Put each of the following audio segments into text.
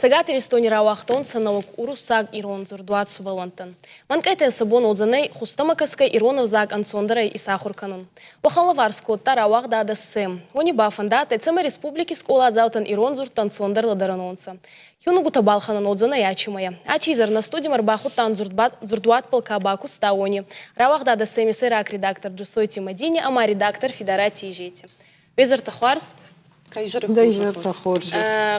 Цӕгат Иристони рауагътонцӕ нӕуӕг уруссаг-ирон дзурдуат сувӕллӕнттӕн. Мӕнкъӕйтӕн сӕ бон уодзӕнӕй хузтӕмӕ кӕсгӕй ирон ӕвзаг ӕнцондӕрӕй исахур кӕнун. Уӕхӕн лӕвар скодта рауагъдадӕ СЭМ. Уони бафӕндадтӕй, цӕмӕй республики скъоладзаутӕн ирон дзурдтӕ ӕнцондӕр лӕдӕрӕнонцӕ. Киунугутӕ балхӕнӕн уодзӕнӕй ачимӕйӕ. Ачи изӕр нӕ студимӕ ӕрбахудтан дзурдуатбӕл ка бакуста, уони. Рауагъдадӕ СЭМ-и сӕйраг редактор Джусойти Мӕдине ӕма редактор Фидарати Изети. Безарты хуарз. Дӕ хорз.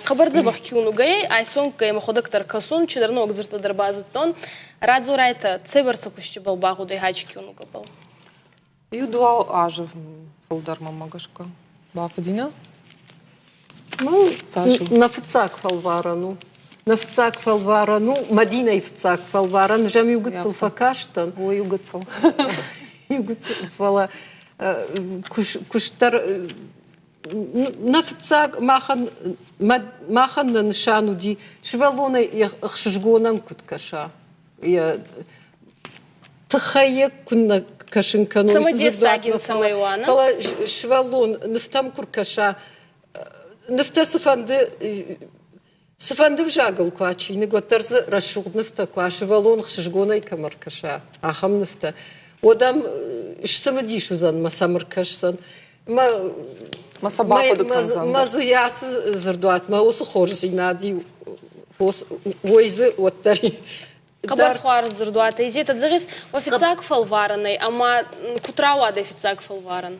Хъӕбӕр дзӕбӕх киунугӕй, айсонггӕй мӕхуӕдӕг дӕр кӕсун, чидӕр ног дзурдтӕ дӕр базудтон. Радзорайтӕ, цӕйбӕрцӕ кустибӕл багъудӕй хачи киунугӕбӕл? Иу дыууӕ азы фылдӕр мӕнмӕ гӕсгӕ бахъуыди, нӕ? Ну, нӕ фыццаг фӕлварӕн у. Нӕ фыццаг фӕлварӕн у, Мӕдинӕйы фыццаг фӕлварӕн, зӕм иу гыццыл фӕкастӕн. О, иу гыццыл. Иу гыццыл, фӕлӕ куыстдӕр нӕ фыццаг махӕн махӕн нӕ нысан уыди сывӕллонӕй ӕхсызгонӕн куыд кӕса йӕ тыххӕй йӕ куыннӕ кӕсын кӕной фӕлӕ сывӕллон нывтӕм куы ркӕса нывтӕ цыфӕнды Цыфӕнды взагыл куы уа чиныг, уӕддӕр дзы рӕсугъд нывтӕ куы уа, сывӕллон хсызгонӕй кӕм ӕркӕса, ахӕм нывтӕ, уӕд ӕм сцымыдис уыдзӕн мӕ сӕм ӕркӕсдзӕн. Мӕ, мӕ сӕ бахъуыды кӕндзӕн. Мӕ дзы йӕ ацы дзырдуатмӕ уыцы хорздзинад иу уой дзы уӕддӕр Хъӕбӕр хуарз дзурдуат Изетӕ, зӕгъис, уӕ фиццаг фӕлварӕнӕй ӕма куд рауадӕй фиццаг фӕлварӕн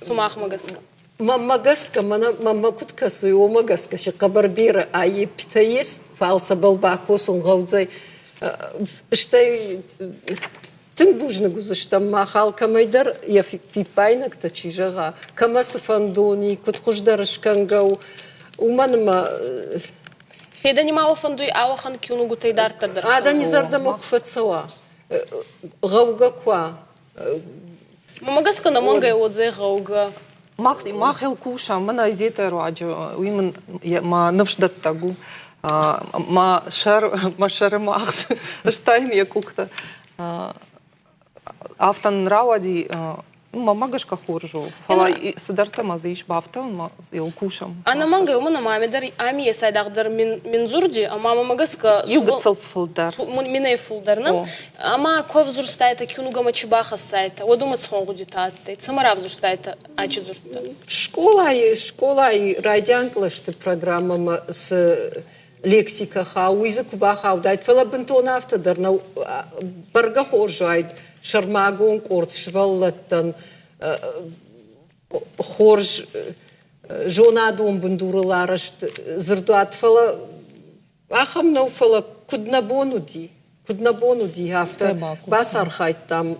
сумахмӕ гӕсгӕ? Мӕнмӕ гӕсгӕ, мӕнӕ мӕнмӕ куд кӕсуй, уомӕ гӕсгӕ си хъӕбӕр берӕ аййепптӕ ес, фал сӕбӕл бакосун гъӕудзӕй. Стӕй тынг бузныг уыдзыстӕм мах алкӕмӕй дӕр йӕ фиппаинӕгтӕ чи зӕгъа, кӕмӕ цы фӕндон и, куыд хуыздӕр скӕнгӕ у, уымӕн ӕмӕ Федӕни ма уӕ фӕндуй ауӕхӕн киунугутӕй дарддӕр дӕр? Адӕни зӕрдӕмӕ ку фӕццӕуа, гъӕугӕ ку уа. Мӕмӕ гӕсгӕ нӕмӕнгӕй уодзӕй гъӕугӕ. Мах, мах ыл кусӕм, мӕнӕ Изетӕ руаджы, уый мын мӕ ныфсдӕттӕг у. Мӕ сӕр, мӕ сӕры магъз стайын йӕ къухтӕ. Афтӕ нын рауади, мӕнмӕ гӕсгӕ хорз у, фӕлӕ цыдӕртӕ ма дзы ис бафтауын, ма йыл кусӕм. Ӕнӕмӕнгӕй, уымӕн ӕмӕ ами дӕр ами ес айдагъдӕр мин дзурди, ӕма мӕмӕ гӕсгӕ Иу гыццыл фылдӕр. Минӕй фулдӕр, нӕ? Ӕма ку ӕвзурстайтӕ киунугӕмӕ чи бахӕссайтӕ, уӕд уымӕ цхон гъудитӕ адтӕй? Цӕмӕ равзурстайтӕ ачи дзурдтӕ? Скъолайы, скъолайы райдиан кълӕсты программӕмӕ цы лексикӕ хауы, уый дзы куы бахаудаид, фӕлӕ бынтон афтӕ дӕр нӕу. Бӕргӕ хорз уаид сӕрмагонд къорд сывӕллӕттӕн хорз зонадон бындурыл арӕзт дзырдуат, фӕлӕ ахӕм нӕу, фӕлӕ куыд нӕ бон уыди, куыд нӕ бон уыди, афтӕ бацархайдтам.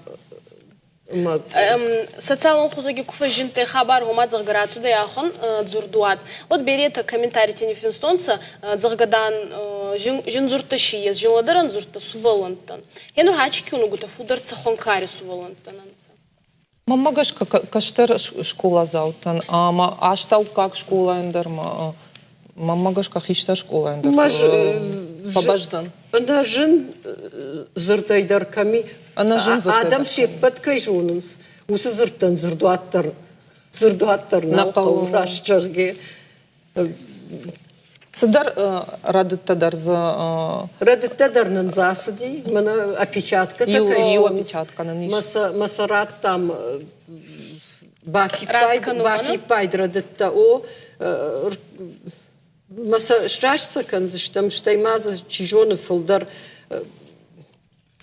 Социалон хузӕги ку фӕззиндтӕй хабар, уомӕ зӕгъгӕ, рацудӕй ахун дзурдуат. Уӕд беретӕ комментарити ниффинстонцӕ, зӕгъгӕ, дан, зин дзурдтӕ си ес, зинлӕдӕрӕн дзурдтӕ сувӕллӕнттӕн. Е нур ачи киунугутӕ фулдӕр цӕхуӕн кари сувӕллӕнттӕн ӕнцӕ? Мӕнмӕ гӕсгӕ кӕстӕр скъоладзаутӕн ӕма астӕуккаг скъолайӕн дӕр мӕнмӕ гӕсгӕ хистӕр скъолайӕн дӕр фӕбӕздзӕн. Ӕнӕзын дзырдӕй дӕр кӕми адӕм се ппӕт кӕй зонынц, уыцы дзырдтӕн дзырдуат дӕр дзырдуат дӕр нал хъӕуы, раст зӕгъгӕ. Цыдӕр рӕдыдтӕ дӕр дзы Рӕдыдтӕ дӕр нын дзы ацыди, мӕнӕ опечаткӕтӕ кӕй иу опечатка нын ис. Мӕ сӕ радтам бафиппайд рӕдыдтӕ, о, мӕ сӕ сраст сӕ кӕндзыстӕм, стӕй ма дзы, чи зоны, фылдӕр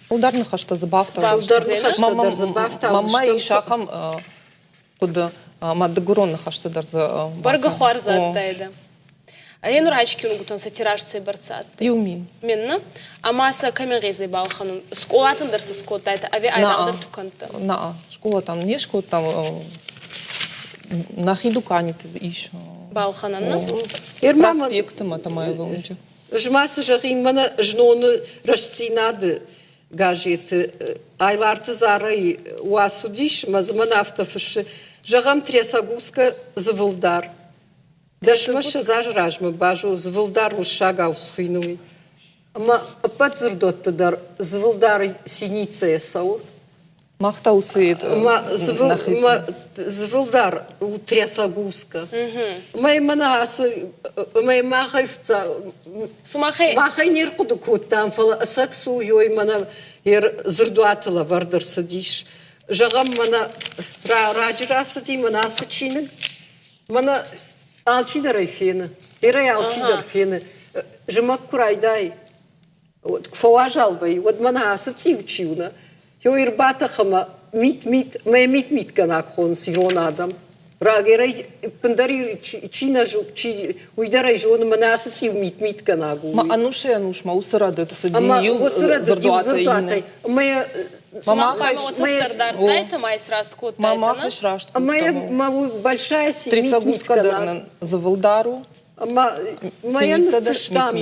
Фылдӕр ныхӕстӕ дзы бафтаудзыстӕм. Фылдӕр ныхӕстӕ дӕр дзы бафтаудзыстӕм. Мӕнмӕ ис ахӕм хъуыды, ӕмӕ дыгурон ныхӕстӕ дӕр дзы Бӕргӕ хуарз адтайдӕ. Енур ачи киунугутӕн сӕ тираж цӕйбӕрцӕ адтӕй? Иу мин. Мин, Ӕма сӕ кӕми гъезӕй балхӕнун? Скъолатӕн дӕр сӕ скодтайтӕ ӕви айдагъдӕр тукӕнттӕ? Наа, скъолатӕм не скодтам. Нӕхи дуканиты ис. Балхӕнӕн, Проспекты ма Тамаевы уынджы. Ӕз ма цы зӕгъин, мӕнӕ зноны Рӕстдзинад-ы газеты Айларты Зарайы уац уыдис, ӕмӕ дзы мӕн афтӕ фыссы, зӕгъӕм, Трясогузка дзывылдар. Дӕсмӕ ссӕдз азы размӕ базо дзывылдар уырыссагау схуыйны уый. Ӕмӕ ӕппӕт дзырдуӕтты дӕр дзывылдар синицӕйӕ цӕуы. Мах та уыцы Дзывылдар у трясогузка. Мӕ мӕнӕ ацы мӕ махӕй фыццаг махӕй не рхъуыды кодтам, фӕлӕ ӕцӕг цы у, ёй мӕнӕ йе дзырдуаты лӕвӕрд ӕрцыдис. Зӕгъӕм, мӕнӕ раджы рацыди мӕнӕ ацы чиныг. Мӕнӕ алчидӕр ӕй фены. Ирӕй алчидӕр фены. Зымӕг куы райдай, Куы фӕуазал вӕййы, уӕд мӕнӕ ацы цъиу чи у, нӕ? Йой ӕрбатӕх ӕмӕ мит-мит, мӕ мит-митгӕнаг хонынц ирон адӕм. Рагерӕй ӕппындӕр чи нӕ чи, уый дӕр ӕй зоны, мӕнӕ ацы цъиу мит-митгӕнаг у. Ма ӕнусӕй-ӕнусмӕ уыцы рӕдыд цыди иу уыцы рӕдыд иу дзырдуатӕй. Ӕмӕ Мамахӕй сраст кодта. Большая Трясогузка дӕр нын дзывылдар у. Мӕ ныффыстам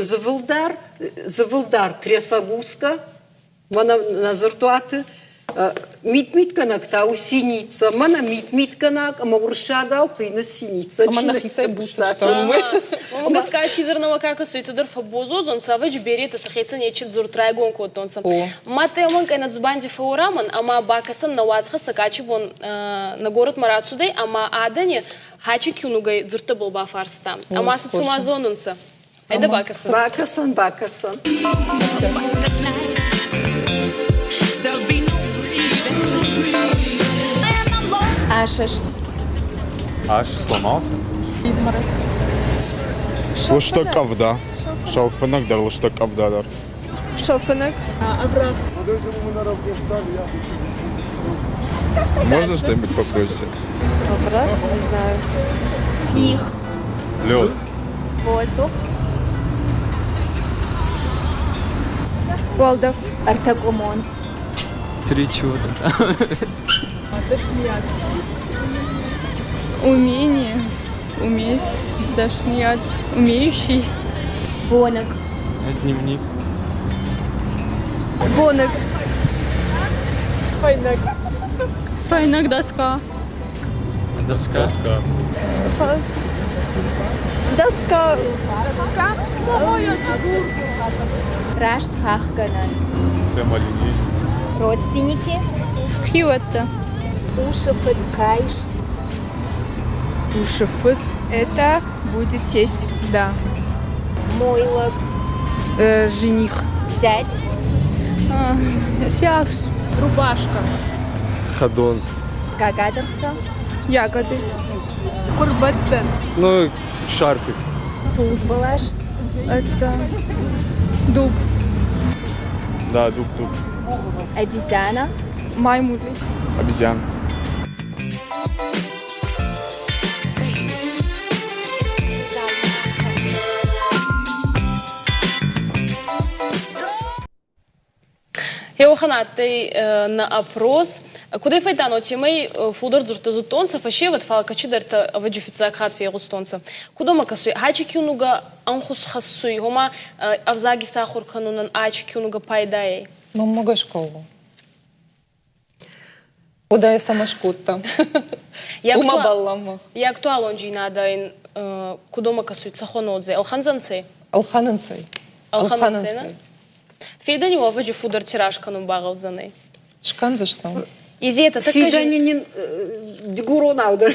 дзывылдар, дзывылдар трясогузка, мӕнӕ нӕ дзырдуаты мит-митгӕнӕг та у синица. Мӕнӕ мит-митгӕнӕг ӕмӕ уырыссагау хуыйны синица. Ӕмӕ нӕхицӕй буц стӕм. Уымӕ гӕсгӕ чи зӕрнӕмӕ ка кӕсуй, дӕр фӕббозодзонцӕ, ӕвӕджи беретӕ сӕхецӕн нечи дзурд райгон кодтонцӕ. Мадта уомӕн кенӕ дзубанди фӕууорамӕн ӕма бакӕсӕн нӕ уацхӕссӕг ачи бон нӕ горӕтмӕ рацудӕй ӕма адӕни Хачи киунугӕй дзурдтӕбӕл бафарста. Ӕма сӕ цума зонунцӕ? Айда бакӕсӕн. Бакӕсӕн, бакӕсӕн. Асӕст. Аш сломался? Изморозь. Лыстӕг къӕвда. Сӕлфынӕг дӕр лыстӕг къӕвда дӕр. Шалфынӕг. Овраг. Можно что-нибудь попроще? Овраг? Не знаю. Их. Лед. Воздух. Уӕлдӕф. Ӕртӕкъуымон. Три чуда. Дашният. Умение. Уметь. Дашният. Умеющий. Бонӕг. Дневник. Бонӕг. Фӕйнӕг. Фӕйнӕг доска. Доска. Доска. Раст хахгӕнӕн. Прямолинейный. Родственники. Хиуӕттӕ. Усы фыд кайс. Усы фыд. Это будет тесть. Да. Мой лог. Жених. Зять. Сиакс. Рубашка. Ходон. Гагадыргътӕ. Ягоды. Курбаттен. Ну, шарфик. Тулдз бӕлас. Это дуб. Да, дуб, дуб. Обезьяна. Маймули. Обезьян. Еуӕхӕн адтӕй нӕ опрос. Кудӕй фӕйдан, уотемӕй фулдӕр дзурдтӕ зудтонцӕ фӕсевӕд, фал кӕцидӕртӕ ӕвӕджи фиццаг хатт фегъустонцӕ. Кудомӕ кӕсуй, ачи киунугӕ ӕнхус хӕссуй, гъома ӕвзаг исахур кӕнунӕн ачи киунугӕ пайда ӕй? Мӕнмӕ гӕсгӕ у. Уӕдӕ цӕмӕ скодта? Уымӕ бӕллӕм. Йӕ актуалондзийнадӕ ин кудомӕ кӕсуй, цӕхуӕн уодзӕй? Ӕлхӕндзӕнцӕ? Ӕлхӕнунцӕ. Ӕлхӕнунцӕ. Федӕни уӕвӕджи фудӕр тираж кӕнун багъӕудзӕнӕй. Скӕндзыстӕм. Изета, так Фидӕни нин дигоронау дӕр.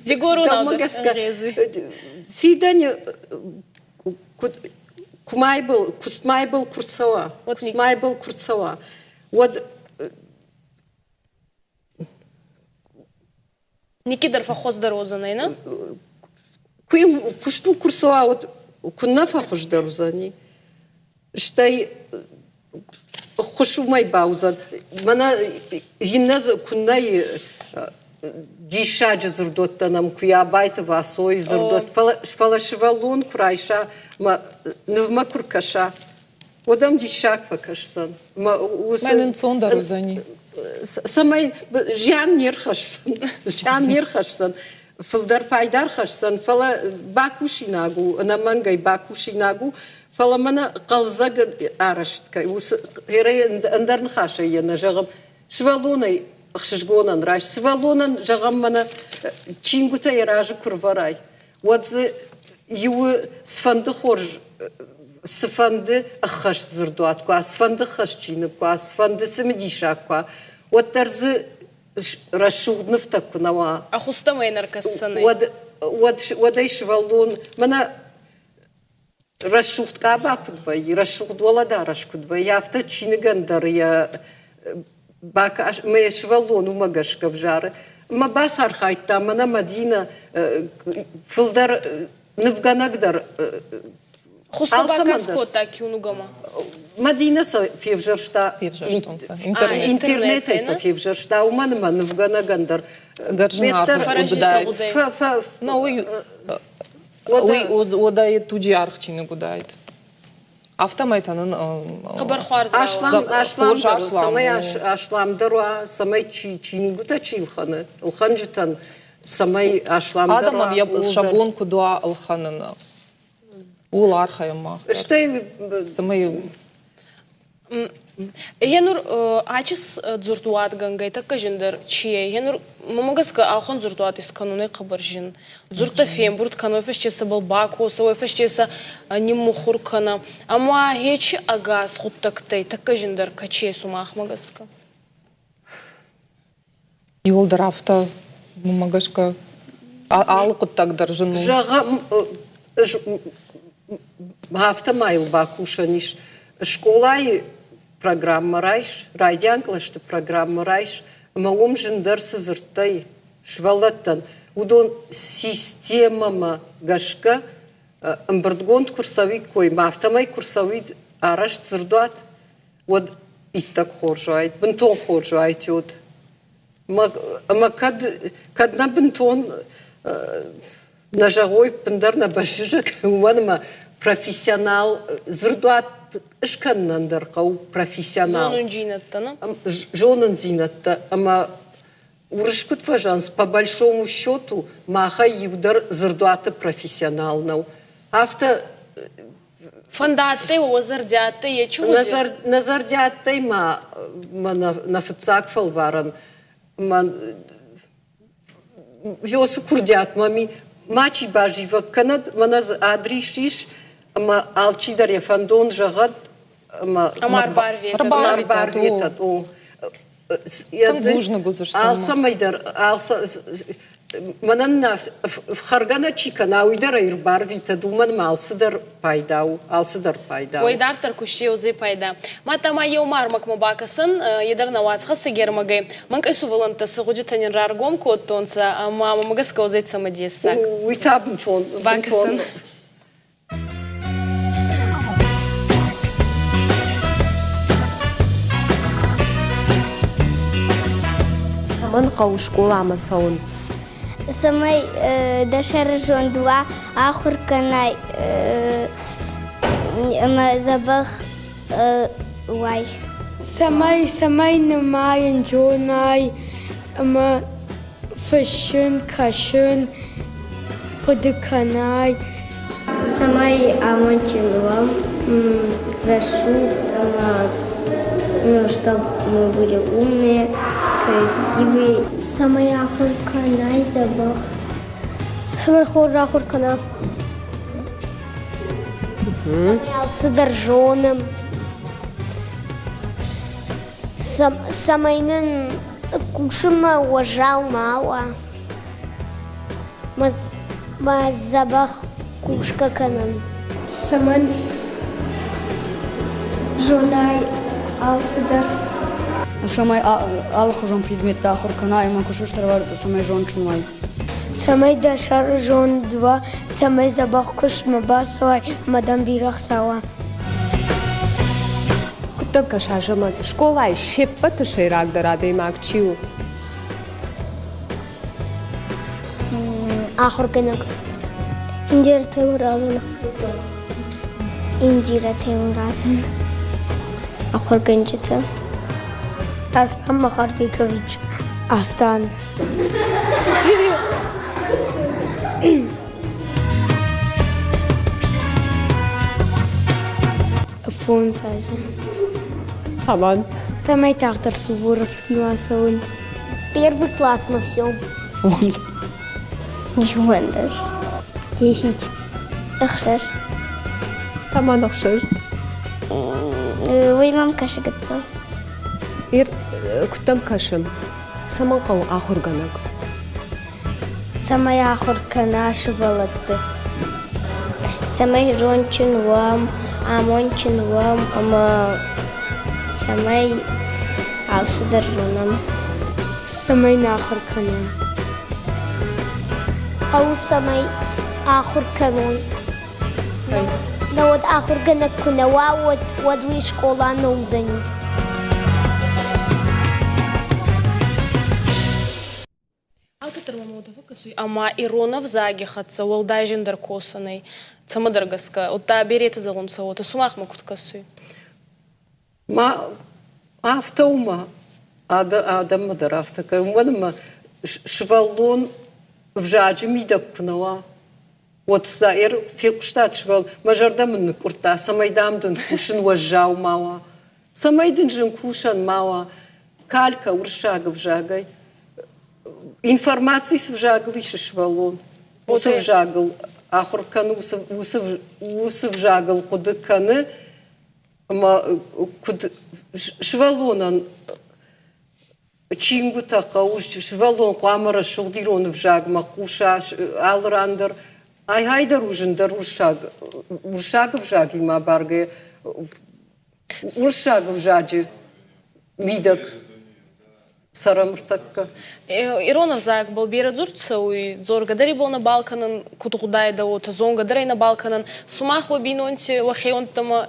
Дигоронау дӕр. Фидӕни кумайбыл, куыстмайбыл куы рцӕуа, куыстмайбыл куы рцӕуа, уӕд Никки дӕр фӕххуӕздӕр уодзӕнӕй, нӕ? Куыстыл куы рцӕуа, уӕд куыннӕ фӕхуыздӕр уыдзӕни. Стӕй ӕххуыс уымӕй бауыдзӕн. Мӕнӕ иннӕ куыннӕ диссаджы дзырдуӕттӕ нӕм куы Абайты Васойы дзырдуат, фӕлӕ сывӕллон куы райса мӕ нывмӕ куы ркӕса, уӕд ӕм диссаг фӕкӕсдзӕн. Мӕн ӕнцондӕр уыдзӕни. Цӕмӕй зиан не рхӕсдзӕн, зиан не рхӕсдзӕн, фылдӕр пайда рхӕсдзӕн, фӕлӕ бакусинаг у, ӕнӕмӕнгӕй бакусинаг у, фӕлӕ мӕнӕ хъӕлдзӕг арӕзт кӕй уыцы ӕндӕр ныхасӕй йӕ нӕ зӕгъӕм, сывӕллонӕй ӕхсызгонӕн райс, сывӕллонӕн зӕгъӕм мӕнӕ чингуытӕ йӕ разы куы рвӕрай, уӕд дзы иуы цыфӕнды хорз. цыфӕнды ӕххӕст дзырдуат куы уа, цыфӕнды ӕххӕст чиныг куы уа, цыфӕнды цымыдисаг куы уа, уӕддӕр дзы рӕсугъд нывтӕ куы нӕ уа. Ахуыстамӕ ӕркӕссӕнӕй. Уӕд, уӕд, уӕд ӕй сывӕллон, мӕнӕ рӕсугъд къаба куыд вӕййы, рӕсугъд уӕлӕдарӕс куыд вӕййы, афтӕ чиныгӕн дӕр йӕ бакӕс, мӕ сывӕллон уымӕ гӕсгӕ взары. Мӕ бацархайдта мӕнӕ Мадинӕ фылдӕр нывгӕнӕг дӕр. Хуыцау бакӕс кодта киунугӕмӕ. Мадинӕ сӕ февзӕрста интернетӕй сӕ февзӕрста, уымӕн ӕмӕ нывгӕнӕгӕн дӕр Уый уыдаид туджы аргъ чиныг уыдаид. Афтӕмӕй та нын хъӕбӕр хуарз асламдӕр, цӕмӕй асламдӕр уа, цӕмӕй чингуытӕ чи лхӕны, ӕлхӕнджытӕн цӕмӕй асламдӕр уа. Адӕмӕн сӕ бон куыд уа ӕлхӕнын, ууыл архайӕм мах дӕр. Стӕй цӕмӕй Гъенур ачи дзурдуатгӕнгӕй тӕккӕ зиндӕр чи ӕй? Гъенур мӕмӕ гӕсгӕ ауӕхӕн дзурдуат искӕнунӕй хъӕбӕр зин. Дзурдтӕ фембурд кӕнуй фӕсте сӕбӕл бакоса, уой фӕсте сӕ ниммухур кӕнӕ. Ӕма ечи ӕгас гъуддӕгтӕй тӕккӕ зиндӕр кӕчи ӕй сумахмӕ гӕсгӕ? Иуылдӕр афтӕ, мӕнмӕ гӕсгӕ, алы хъуыддаг дӕр зын у. Зӕгъӕм, афтӕ ма йыл бакусӕн ис. Скъолайы программӕ райс, райдиан кълӕсты программӕ райс, ӕмӕ уым зындӕр цы дзырдтӕй сывӕллӕттӕн, уыдон системӕмӕ гӕсгӕ ӕмбырдгонд куы рцӕуиккой, ӕмӕ афтӕмӕй куы рцӕуид арӕзт дзырдуат, уӕд иттӕг хорз уаид, бынтон хорз уаид уӕд. Ӕмӕ кӕд, кӕд нӕ бынтон нӕ зӕгъой, ӕппындӕр нӕ бӕззызӕг, уымӕн ӕмӕ профессионал дзырдуат скӕнынӕн дӕр хъӕуы профессионал. Зонындзинӕдтӕ, нӕ? Зонындзинӕдтӕ ӕмӕ уырыс куыд фӕзӕгъынц, по большому счету махӕй иу дӕр дзырдуаты профессионал нӕу. Афтӕ Фӕндадтӕй уӕ зӕрдиадтӕй йӕ чи уыди? Нӕ зӕрдиадтӕй ма мӕ нӕ фыццаг фӕлварӕн мӕ Ёсы курдиат мӕм и, мачи базивӕг кӕнӕд, мӕнӕ дзы адрис ис, ӕмӕ алчидӕр йӕ фӕндон зӕгъӕд ӕмӕ ӕмӕ ӕрбарветӕд. Ӕрбарветӕд, о. Тынг бузныг уыдзыстӕм. Алцӕмӕй дӕр, мӕнӕн нӕ хӕргӕ нӕ чи кӕна, уый дӕр ӕй ӕрбарвитӕд, уымӕн ма алцыдӕр пайда у, алцыдӕр пайда у. Уой дарддӕр кусти уодзӕй пайда. Мадта ма еума ӕрмӕгмӕ бакӕсӕн, е дӕр нӕ уацхӕссӕг ӕрмӕгӕй. Мӕнкъи сувӕллӕнттӕ цы гъудитӕ нин раргом кодтонцӕ, ӕма мӕмӕ гӕсгӕ уодзӕй цӕмӕдессаг. Уый та бынтон, бынтон. Цӕмӕн хъӕуы скъоламӕ цӕуын? Цӕмӕй дӕ сӕрызонд уа, ахуыр кӕнай ӕмӕ дзӕбӕх уай. Цӕмӕй, цӕмӕй нымайын зонай ӕмӕ фыссын, кӕсын, хъуыды кӕнай. Цӕмӕй амондджын уӕм, рӕсугъд ӕмӕ ну, чтобы мы были умные, красивые. Цӕмӕй ахуыр кӕнай дзӕбӕх. Цӕмӕй хорз ахуыр кӕна. Цӕмӕй алцыдӕр зонӕм. Цӕмӕй нын кусынмӕ уӕззау ма уа. Ма дзӕбӕх кусгӕ кӕнӕм. Цӕмӕн зонай алцыдӕр. Цӕмӕй алыхуызон предметтӕ ахуыр кӕна ӕмӕ куы сыстыр цӕмӕй зондджын уай. Цӕмӕй дӕ сӕры зонд уа, цӕмӕй дзӕбӕх куыстмӕ бацӕуай ӕмӕ дӕм бирӕ ӕхца уа. Куыд дӕм кӕса, зӕгъӕм, скъолайы се ппӕты сӕйрагдӕр адӕймаг чи у? Ахуыргӕнӕг. Индира Теуразовна. Индира Теуразовна. Ахуыргӕнджытӕ. Аслан Махарбекович. Астан. Фондз азы. Цӕмӕн? Цӕмӕй тагъддӕр Суворовскиймӕ цӕуын. Первый класс мы все. Фондз. Иуӕндӕс. 10. Ӕхсӕз. Цӕмӕн ӕхсӕз? Уый мӕм кӕсы гыццыл. Ир, куыд дӕм кӕсы, цӕмӕн хъӕуы ахуыргӕнӕг? Цӕмӕй ахуыр кӕна сывӕллӕтты. Цӕмӕй зондджын уӕм, амондджын уӕм ӕмӕ цӕмӕй алцыдӕр зонӕм. Цӕмӕй нӕ ахуыр кӕнӕм. Хъӕуы цӕмӕй ахуыр кӕнон. Науӕд ахуыргӕнӕг куы нӕ уа, уӕд, уӕд уый скъола нӕ уыдзӕни. Алкӕддӕр мӕм уотӕ фӕккӕсуй, ӕма ирон ӕвзаги хӕццӕ уӕлдай зиндӕр косӕн ӕй. Цӕмӕдӕр гӕсгӕ, удта беретӕ зӕгъунцӕ уотӕ. Сумахмӕ куд кӕсуй? Ма афтӕ у ма адӕммӕ дӕр афтӕ кӕй, уымӕн ӕмӕ сывӕллон ӕвзаджы мидӕг куы нӕ уа, уӕд сӕ фехъуыстат сывӕл, мӕ зӕрдӕ мын ныкъкъуырдта, цӕмӕй дам дын кусын уӕззау ма уа, цӕмӕй дын зын кусӕн ма уа, калькӕ уырыссаг ӕвзагӕй. Информаци цы взагыл исы сывӕллон, уыцы взагыл ахуыр кӕны, уыцы взагыл хъуыды кӕны, ӕмӕ куыд сывӕллонӕн чингуытӕ хъӕуы, сывӕллон хъуамӕ рӕсугъд ирон ӕвзагмӕ хъуса алы ран дӕр. Ай-гьай дӕр у зындӕр уырыссаг, уырыссаг ӕвзагимӕ баргӕ уырыссаг ӕвзаджы мидӕг цӕрӕм ӕртӕккӕ. Ирон ӕвзагбӕл берӕ дзурд цӕуй, дзоргӕ дӕр ибӕл нӕбал кӕнӕн, куд гъудайдӕ, уотӕ зонгӕ дӕр ӕй нӕбал кӕнӕн. Сумах уӕ бийнонти, уӕ хеуӕнттӕмӕ,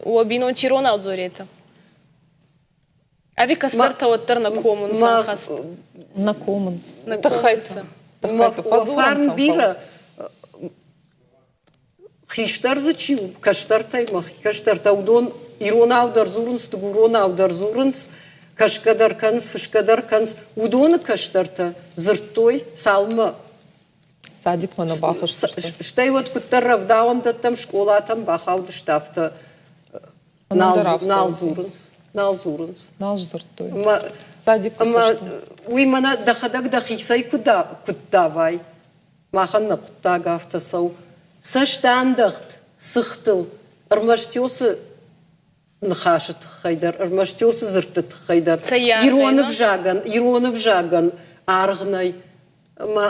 уӕ бийнонти иронау дзоретӕ? Ӕви кӕстӕртӕ уӕддӕр нӕ комунц ӕнхӕст? Нӕ комунц. Тыххӕйты. Фарн бирӕ хистӕр дзы чи у, кӕстӕртӕй мӕхи кӕстӕртӕ, уыдон иронау дӕр дзурынц, дыгуронау дӕр дзурынц, кӕсгӕ дӕр кӕнынц, фысгӕ дӕр кӕнынц. Уыдоны кӕстӕртӕ дзырдтой, цалынмӕ Садикмӕ нӕ бахызтысты. Стӕй уӕд куыддӕр рӕвдауӕндӕттӕм, скъолатӕм бахаудысты, афтӕ нал, нал дзурынц. Нал дзурынц. Нал сдзырдтой. Ӕмӕ уый мӕнӕ дӕхӕдӕг дӕхицӕй куыд давай, Махӕн нӕ хъуыддаг афтӕ цӕуы. Цӕст андӕгъд цыхтыл, ӕрмӕст уыцы ныхасы тыххӕй дӕр, ӕрмӕст уыцы дзырдты тыххӕй дӕр. Ирон ӕвзагӕн, ирон ӕвзагӕн аргъ нӕй. Ӕмӕ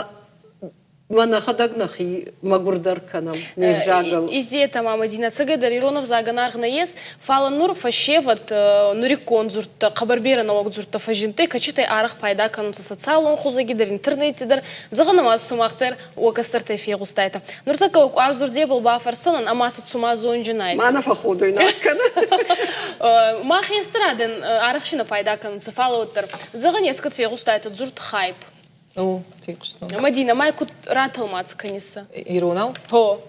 мӕ нӕхӕдӕг нӕхи мӕгуырдӕр кӕнӕм не взагыл. Изетӕ ма Мадинӕ, ӕцӕгӕйдӕр ирон ӕвзагӕн аргъ нӕййес, Фал нур фӕсевӕд нуриккон дзурдтӕ, хъӕбӕр берӕ нӕуӕг дзурдтӕ фӕззиндтӕй, кӕцитӕй арӕх пайда кӕнунцӕ социалон хузӕги дӕр, интернети дӕр. Зӕгъӕн ӕма сумах дӕр уӕ кӕстӕртӕй фегъустайтӕ. Нуртӕккӕ уӕ къуар дзурдебӕл бафӕрсӕнӕн ӕма сӕ цума зонджын айтӕ. Ма нӕ фӕхходуйнаг кӕнӕ. Мах хестӕр адӕн арӕх си нӕ пайда кӕнунцӕ, фал уӕддӕр. Зӕгъӕн, ескӕд фегъустайтӕ дзурд хайп. О, фехъустон. Мадина, ма куд ратӕлмац кӕнисӕ? Иронау? Гъо.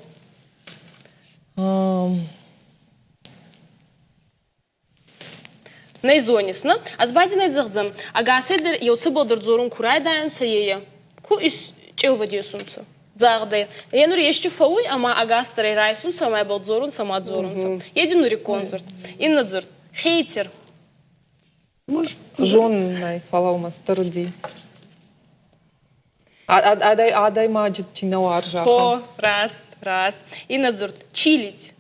Нӕ зонис, нӕ? Ӕз ба дин зӕгъдзӕн, ӕгасӕй дӕр еуцӕбӕлдӕр дзорун ку райдайунцӕ, ее ку исчъелвӕдесунцӕ. Загъдӕй, е нур ести фӕууй ӕма ӕгасдӕрӕй райсунцӕ ӕма ибӕл дзорунцӕ ӕма дзорунцӕ. Е дин нуриккон дзурд. Иннӕ дзурд – хейтер. Зонын ӕй, фӕлӕ мӕ стыр уыди. Адӕймаджы чи нӕ уарза. О, раст, раст. Иннӕ дзурд – чилить.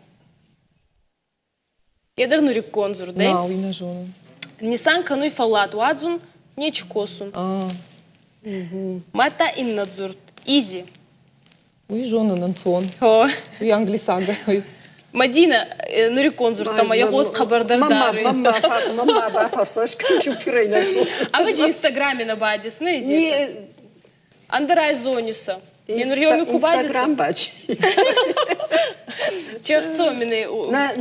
Е дӕр нуриккон дзурд ӕй? Нал, уый нӕ зонын. Нисан кӕнуй фӕллад уадзун, нечи косун. Мадта иннӕ дзурд – изи. Уый зонын ӕнцон. О. Уый англисаг. Мадина, нуриккон дзурдтӕмӕ йӕ гъос хъӕбӕрдӕр даруй. Мамма бафӕрсӕ, компьютерӕй нӕ зонун. Ӕвӕдзи Инстаграме нӕ бадис, нӕ изетӕ? Ӕндӕрӕй зониса. Инстаграм бач. Черцо мине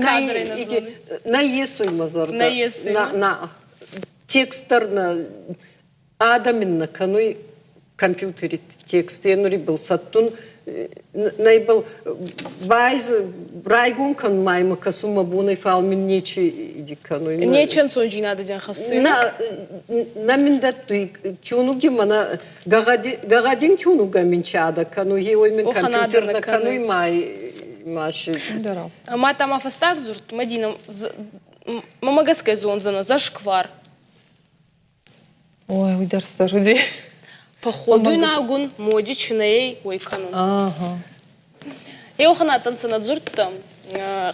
кадры на зоны. На есуй ма зӕрдӕ. На есуй. На на текст дӕр нӕ адӕм ин нӕ кӕнуй компьютери текст енури был сӕттун нӕ был байз райгон кӕнун ма имӕ кӕсун мӕ бонӕй, фал мин нечи иди кӕнуй. Нечи ӕнцондзийнадӕ дин хӕссуй? На, на мин дӕттуй киунуги мӕнӕ гӕгъӕдин киунугӕ мин чадӕ кӕнуй, гъе мин компьютер нӕ кӕнуй ма маши. Ма та ма фӕстаг дзурд, Мадина, мӕмӕ гӕсгӕ зондзӕнӕ зашквар. Ой, уый дӕр цыдӕр уыди. Фӕхходуйнагун моди чинӕй уой кӕнун. Еуханаттӕнцӕ нӕ дзурдтӕ.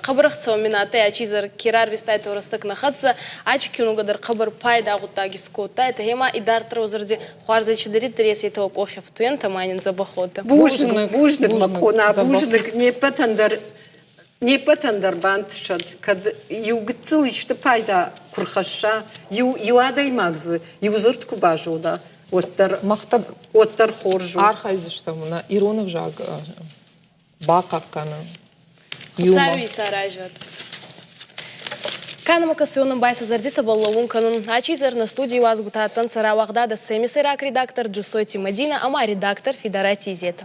Хъӕбӕр ӕхцӕуӕн мин адтӕй ачи зар ке рарвистайтӕ рӕстӕг нӕ хӕццӕ, ачи киунугӕ дӕр хъӕбӕр пайда гъуддаг искодтайтӕ, гъема идарддӕр уӕ зӕрди хуарзӕй чидӕриддӕр ес, етӕ уӕ къохи ӕфтуйӕнтӕ ма нин дзӕбӕх уотӕ. Бузныг, бузныг, мӕ къона, бузныг не ппӕтӕн дӕр не ппӕтӕн дӕр бантысӕд, кӕд иу гыццыл исты пайда куы рхӕсса, иу, иу адӕймаг дзы иу дзырд куы базона, уӕддӕр, уӕддӕр хорз у. Архайдзыстӕм нӕ ирон ӕвзаг бахъахъхъӕнын. Хуцауи исаразӕд. Кӕнӕмӕ кӕсуйнӕн байсӕ зӕрдитӕбӕл лӕуун кӕнун. Ачи изӕр нӕ студий уазгутӕ адтӕнцӕ рауагъдадӕ СЭМИ сӕйраг редактор Джусойти Мадинӕ ӕма редактор Фидарати Изетӕ.